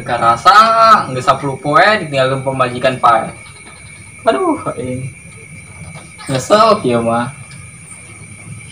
Karasa geus 10 poe ditinggalkeun pamajikan pae. Aduh, aing. Nyesel kieu mah.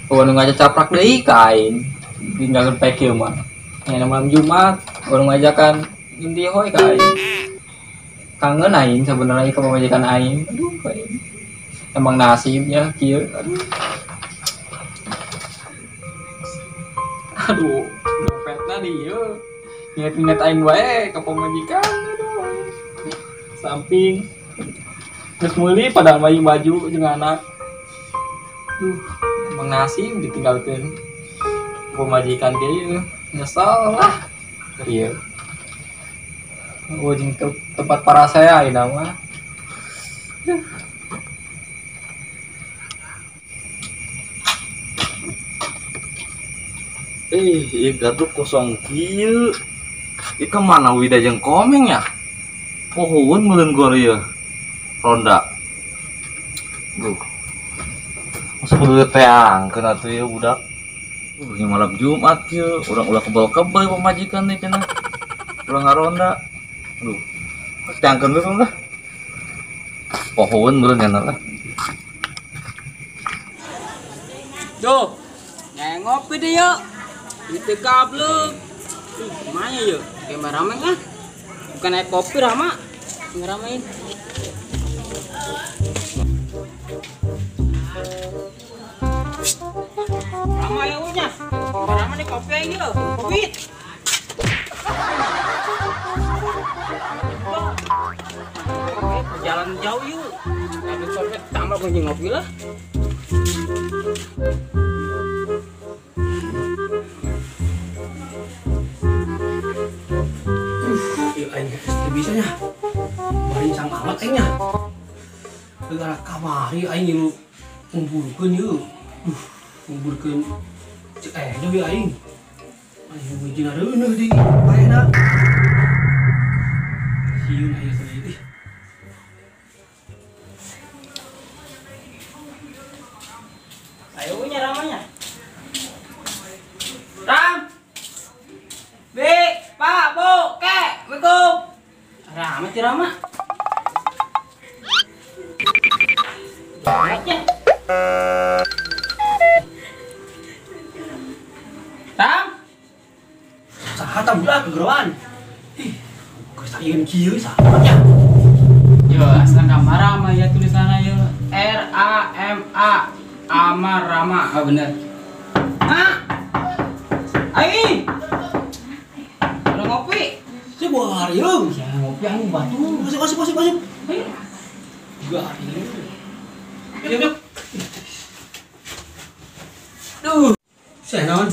Eueuh nu ngacaprak deui ka aing. Ditinggalkeun pae kieu mah. Nya malam Jumat, urang ngajakan inti hoy ka aing. Kangen aing sebenarnya ke pamajikan aing. Aduh, aing. Emang nasibnya kieu. Aduh. Aduh, dompetna di ieu. Ingat-ingat aing wae ka pamajikan. Aduh. Samping. Geus meuli pada bayi baju jeung anak. Duh, emang nasib ditinggalkeun pamajikan kieu. Nyesel lah. Ieu. Oh, jeung tempat para saya ayeuna mah. Duh. Ieu gaduk kosong kieu. Ieu ka mana Wida jeung Komeng ya? Pohoeun meureun gor ieu. Ronda. Duh. Masa kudu teangkeun atuh ieu budak. Ieu malam Jumat ieu, urang ulah kebel-kebel pamajikan nih cenah. Ulah ngaronda. Aduh. Teangkeun we lah. Pohoeun meureun cenah lah. Duh. Ngopi deh yuk. Itu gablek. Gimana yuk? Kayak ramai lah. Bukan naik kopi Rama. Ngeramain. Rama ya unya. Rama nih kopi ini loh. Duit. Perjalanan jauh yuk. Ada kopi tambah kunci ngopi lah. Aing teu bisa nya. Bari sang amat aing nya. Gara kamari aing ngilu ngumpulkeun ieu. Duh, ngumpulkeun cek edo ieu aing. Aing hiji reuneuh di paehna. Sieun aya teh. Ayo nya ramanya. Ram. B, Pak, Bu, Ke, Assalamualaikum. Rama ti Rama. Ramanya. Ram. Saha tah budak kegeroan. Ih, geus saieun kieu saha nya. Yo, asal kamar Rama ya tulisanna yo. R A M A. Amar Rama. Oh bener. Hah? Ai. Udah ngopi. Sebuah hari yuk. Ya ngopi anu batu. Masuk masuk masuk masuk. Ayo. Dua hari. Yuk. Duh. Saya naon?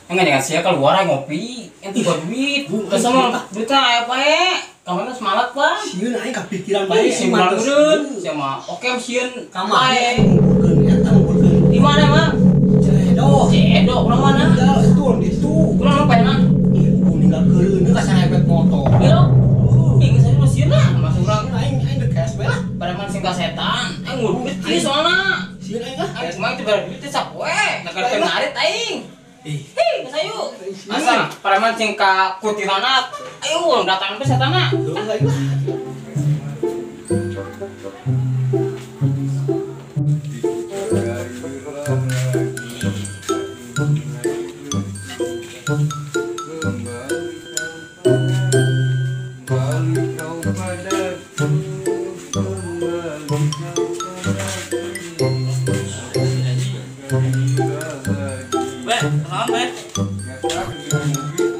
Enggak dengan saya keluar ngopi. Ente buat duit. Kesel duitnya aya pae. Kamu mah semangat lah. Sieun aing kapikiran bae. Sieun meureun. Sia mah oke sieun kamari. Ngumpulkeun eta ngumpulkeun. Di mana mah? Cedo. Cedo urang mana? Itu urang ditu. Urang apa emang? Ninggal keuleuh ka sarepet motor. Iya. Ih, geus aya sieun lah, masuk urang aing aing deuk cash bae lah. Pada man sing ka setan, aing ngurup duit soalna. Sieun aing lah. Aing mah teu bare duit teh sapoe, negar teu ngarit aing. Ih, geus ayu. Asa pada man sing ka kuntilanak. Ayo urang datang ke setanna. Duh, aing lah.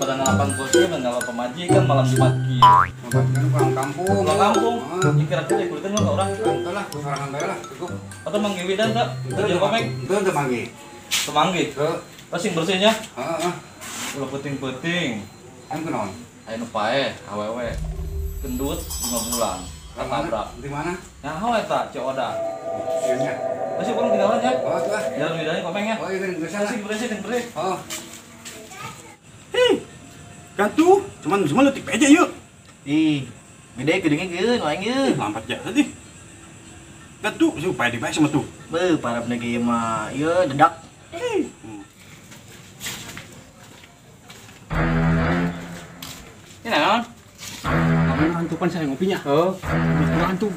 Pada ngalapan bosnya, ngalapan pemajikan malam Jumat kieu. Pamajikan pulang kampung. Pulang kampung. Ini kira-kira ikutan enggak orang? Enggak lah, sorangan bae lah, cukup. Atau manggil Widan tak? Kerja komeng? Itu teu manggil. Teu manggil. Heuh. Pasing bersihnya? Heeh. Ulah penting-penting. Anu kunaon? Aya nu paeh, awewe. Gendut 5 bulan. Katabrak. Di mana? Nah, eta Ceu Oda. Ieu nya. Masih kurang tinggalan ya? Oh, tuh lah. Jalan Widanya komeng ya? Oh, iya geus sana. Pasing bersih, bersih. Oh. Hei, gantu, cuman cuma letik aja yuk. Ih, gede gedenya geun, aing ieu. Lambat jalan deh. Gantu, supaya dibayar sama tuh. Beuh, parah bener ieu mah. Ieu dedak. Ini naon? Bener antupan saya ngopinya. Oh. Bener antum.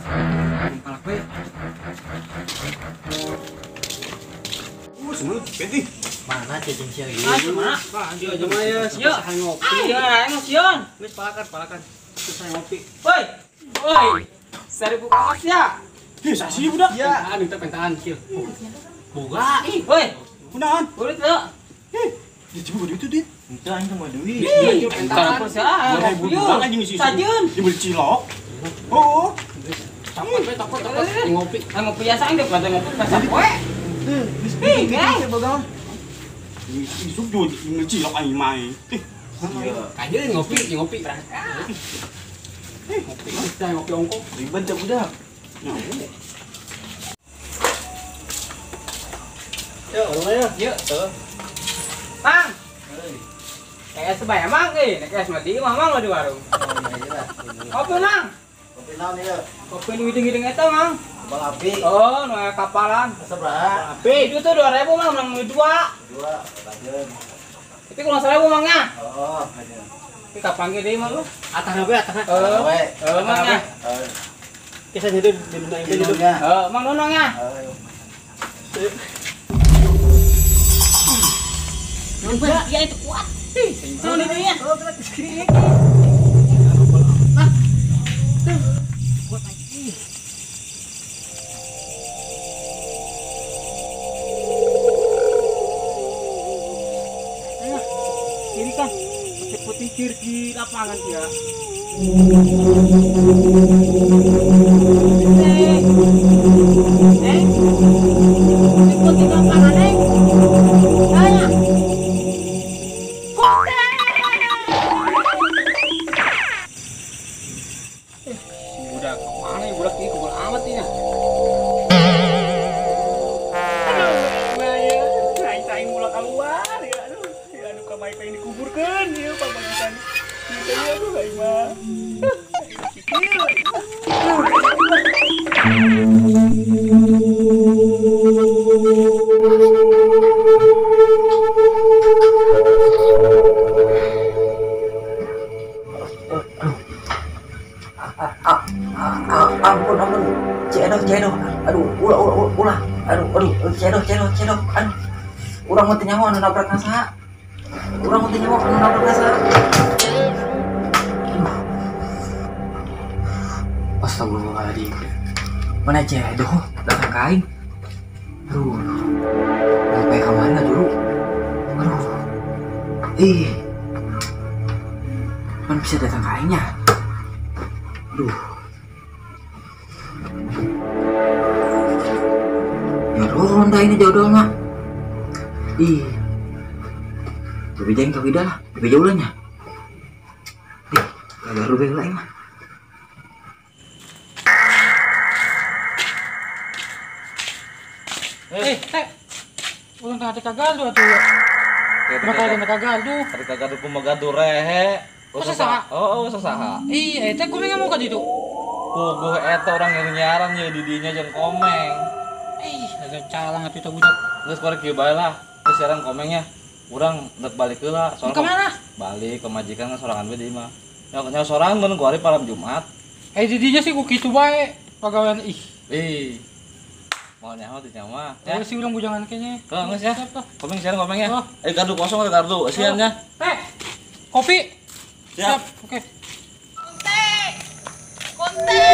Palak we. Semua peti. Mana cacing sia gitu? Ah, mana? Iya, aja mah ya, saya ngopi. Iya, aing sieun. Geus palakan. Terus saya ngopi. Woi. Woi. 1000 kaos ya. Ih, sasi budak. Iya, anu teh pentaan kieu. Boga. Ih, woi. Kunaon? Boleh teu? Ih, dicoba duit tuh, Dit. Itu aing teh mau duit. Ih, pentaan 2000 anjing sih. Sajeun. Dibeli cilok. Oh. Takut we, takut. Ngopi. Ngopi ya saing deh, pada ngopi pas poe. Ih, guys. Isuk juga cilok aing mah. Ih, kajeun ngopi. Ngopi. Saya ngopi ongkok. Ribet teh budak. Yo, ya. Yuk, tuh. Mang. Kayak sebaya mang euy, nek es mah di imah mang di warung. Kopi mang. Kopi naon ieu? Kopi nu hidung-hidung eta mang. Kapal api. Oh, nu aya kapalan. Sabaraha? Api itu tuh 2000 mang, menang 2. 2, kajeun. Tapi kurang 1000 mang nya. Oh, kajeun. Tapi kapan ge deui mah lu? Atahna we, atahna. Heeh. Heeh, mang nya. Kisah jadi di dunia ini dulu. Heeh, mang nonong nya. Ya itu kuat. Naon itu nya? Nah. Tuh. Kuat lagi. Ayo, kiri kan. Putih-putih kiri di lapangan ya. Putih lapangan, Neng. Ayo. Si budak kemana ya budak ini kebal amat ini. Aduh, ya, aing mula keluar ya, aduh, ya aduh kamari pengen dikuburkan ya pamajikan. Gitu ya, aduh aing mah. Kikil, aing mah. Ampun, ampun, cedok, aduh, ulah, aduh, cedok, aduh, urang mah teu nyaho anu nabrak saha, urang mah teu nyaho anu nabrak saha. Astagfirullahaladzim, mana cedok datang ka aing, aduh, sampai ka mana dulu, aduh, ih, mana bisa datang ka aingnya, aduh. Ya ronda ini jodoh mah. Ih. Lebih jauh ke Wida lah, lebih jauh lah nya. Ih, baru bela mah. Teh. Ulang teh kagaduh atuh ya. Kenapa teh kagaduh? Teh kagaduh kumaha gaduh rehe. Oh, saha? Oh, saha. Ih, teh kumaha mau ka ditu? Puguh eta orang yang nyaran ya didinya jeung komeng. Ih, ada calang atuh teh budak. Geus korek kieu bae lah. Geus siaran komengnya. Urang rek balik heula. Ke mana? Balik ke majikan kan sorangan we di imah. Nya sorangan mun ku ari malam Jumat. Eh didinya sih ku kitu bae pagawean ih. Ih. Moal nyaho teh nyawa. Ya sih urang bujangan kayaknya. Heuh geus ya. Komeng siaran komengnya. Eh gardu kosong ada gardu. Sian nya. Teh. Kopi. Siap. Oke. Konte.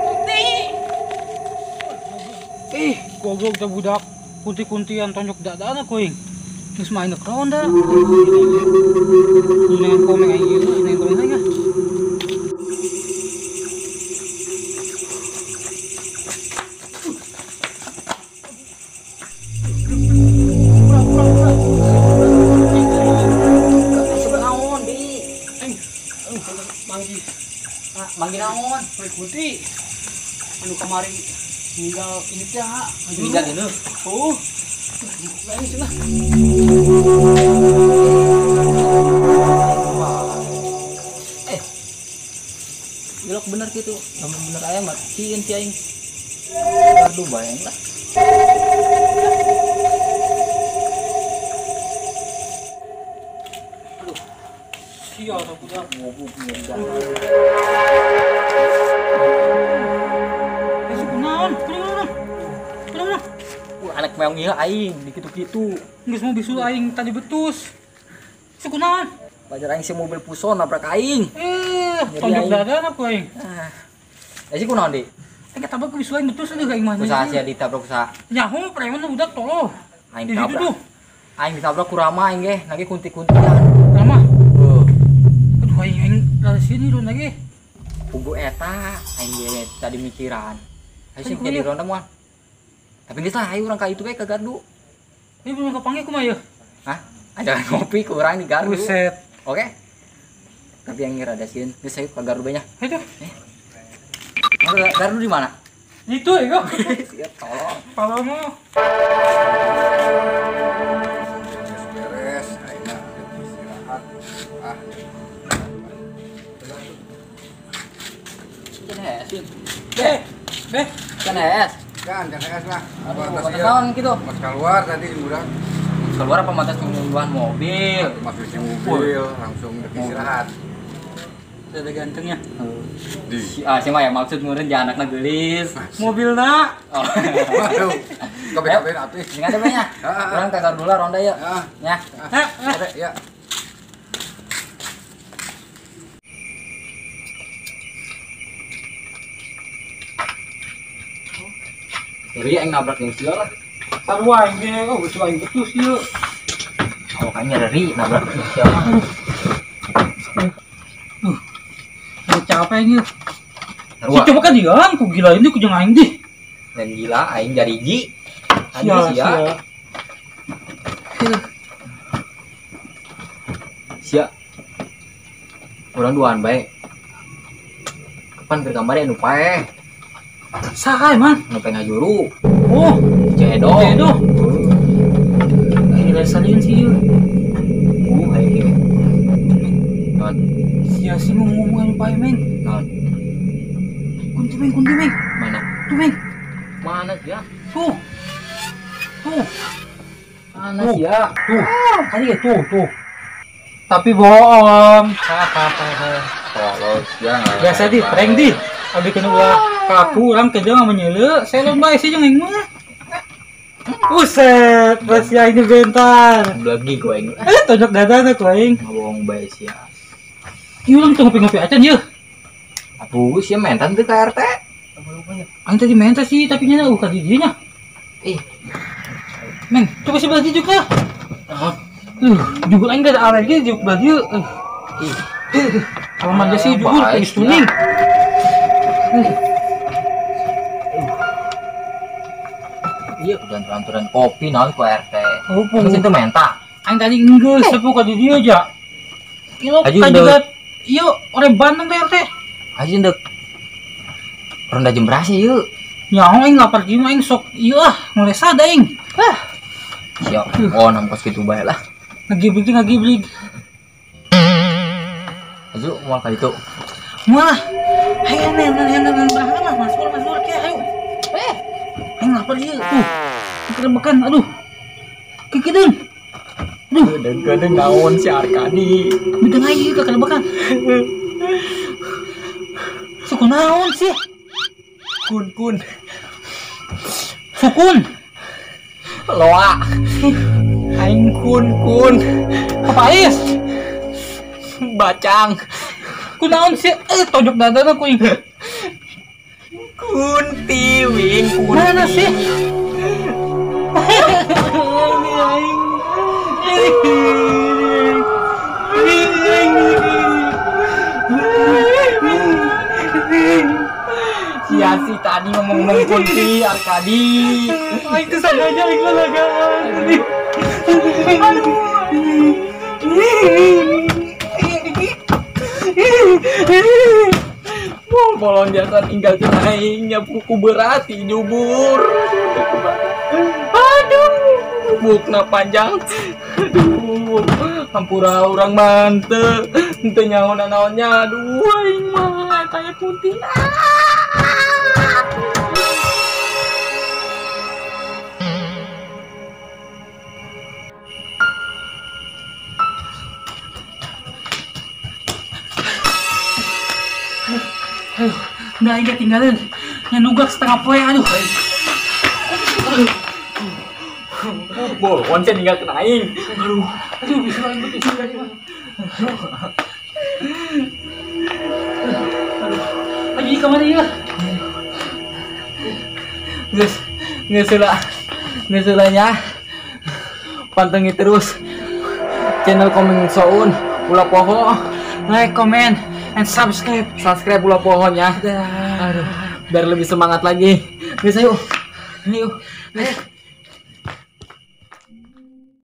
Putih. Ih, goblok teh budak. Kunti-kuntian tonjok dadana kuing. Geus main ke ronda. Dengan komeng aing ieu, dengan komeng aing ah. Manggil naon? Kunti. Anu kamari ninggal ini teh, ninggal ini. Oh. Ini cenah. Eh. Gelok bener kitu. Lamun bener aya mah cieun si aing. Aduh bayang lah. Aduh. Sia tah budak. Ngobuk nyeri. Eh kunaon? Kunaon? Kunaon? Anak meong ieu aing di kitu-kitu. Geus mau bisul aing tadi betus. Sukunaon? Pajar aing si mobil puson nabrak aing. Tonjok dada ku aing. Eh si kunaon di? Aing ketabrak ku bisul aing betus aduh aing mah. Kusaha sia ditabrak kusaha? Nyaho preman budak tolol. Aing tabrak. Aing ditabrak ku Rama aing ge, nage kunti-kuntian. Rama? Heuh. Aduh aing aing dari sini ronda ge. Pugu eta aing ge tadi mikiran. Aing sih jadi ronda moal. Tapi geus lah ayo urang ka itu we ka gardu. Ini belum kepanggil kumaha ya? Hah? Ajakan ngopi ku urang di gardu. Buset. Oke. Tapi yang rada sieun, geus ayo ka gardu bae nya. Ayo. Gardu di mana? Itu ya. Siap tolong. Tolong. Beres, ayeuna istirahat. Ah. Beh. Beh. Kan es. Kan, jangan es lah. Batas tahun gitu. Mas keluar tadi budak. Keluar apa matas nungguan mobil? Mas cuci mobil, langsung istirahat. Ada gantengnya. Di. Ah, si mah ya maksud meureun ja anakna geulis. Mobilna. Oh. Waduh. Kabeh-kabeh atuh. Sing ada nya. Urang ka gardu lah ronda ya. Nya. Ya. Jadi aing nabrak yang sia lah. Sarua aing ge, oh geus aing betus ieu. Oh, kayaknya nyeri nabrak yang sia mah. Capek ieu. Si coba kan diang ku gila ini ku jeung aing dih. Dan gila aing jariji. Sia. Sia. Urang duaan bae. Kapan keur kamari anu paeh? Saha man? Nu pengen ngajuru. Oh, Cedo. Cedo. Ini dari salin sih. Hayu kieu. Non. Sia sih ngomong anu paeh meng. Non. Kunti meng, kunti meng. Mana? Tuh meng. Mana sia? Tuh. Tuh. Mana sia? Tuh. Tadi ya tuh, tuh. Tapi bohong. Hahaha. Tolol sia. Biasa di prank di. Abi kena ulah kaku orang kerja nggak menyele, saya lomba sih jangan mah. Buset, masih ini bentar. Lagi gue ini. Tonjok dada tuh gue. Ngomong bae sih. Iya orang tuh ngopi-ngopi aja nih. Aduh, sih mentan tuh ke RT. Aing tadi mentan sih, tapi nyana ka di dieu nya. Meng, coba sebelah dieu juga. Juga aing ada alergi juga belah dieu. Kalau manja sih jujur geus tuning. Iya, udah anturan kopi naon ku RT. Oh, geus itu menta. Aing tadi enggeus sepuh ka di dieu aja. Ieu ka juga ieu orang Bandung teh RT. Haji ndek. Ronda jembrasi ieu. Nyaho aing lapar kieu aing sok ieu ah, mulai sada aing. Ah. Siap. Oh, nangkos kitu bae lah. Ngagiblig ngagiblig. Haji moal ka ditu. Moal. Ayo nen nen nen berangkat lah masuk masuk ke ayo. Aing lapar ieu. Tuh. Kerebekan aduh. Kikideun. Aduh, deung naon si Arkadi. Beuteung aing ieu kerebekan. Suku naon sih? Kun kun. Sukun. Loa. Aing kun kun. Apa is? Bacang. Kunaon sih? Tonjok dada ku aing. Kunti wing kunti. Mana sih? Ini aing. Sia si tadi ngomong-ngomong kunti Arkadi. Aing tuh sengaja aing lalagaan. Bolon jasa tinggal aing nyapu ku berat jubur. Aduh, bukna panjang. Aduh, hampura urang mante. Henteu nyaho nanaonnya. Aduh, aing mah eta kunti. Aduh, nah aing tinggalin. Nya nugak setengah poe aduh. Bol, once ninggalkeun aing. Aduh, aduh bisa aing bisa aing mah. Aduh, aduh ka mana ieu? Geus, geus heula. Geus heula nya. Pantengin terus channel Komeng Soun, ulah poho, like, comment, and subscribe. Subscribe ulah poho nya. Aduh, biar lebih semangat lagi. Geus ayo. Ayo. Ayo.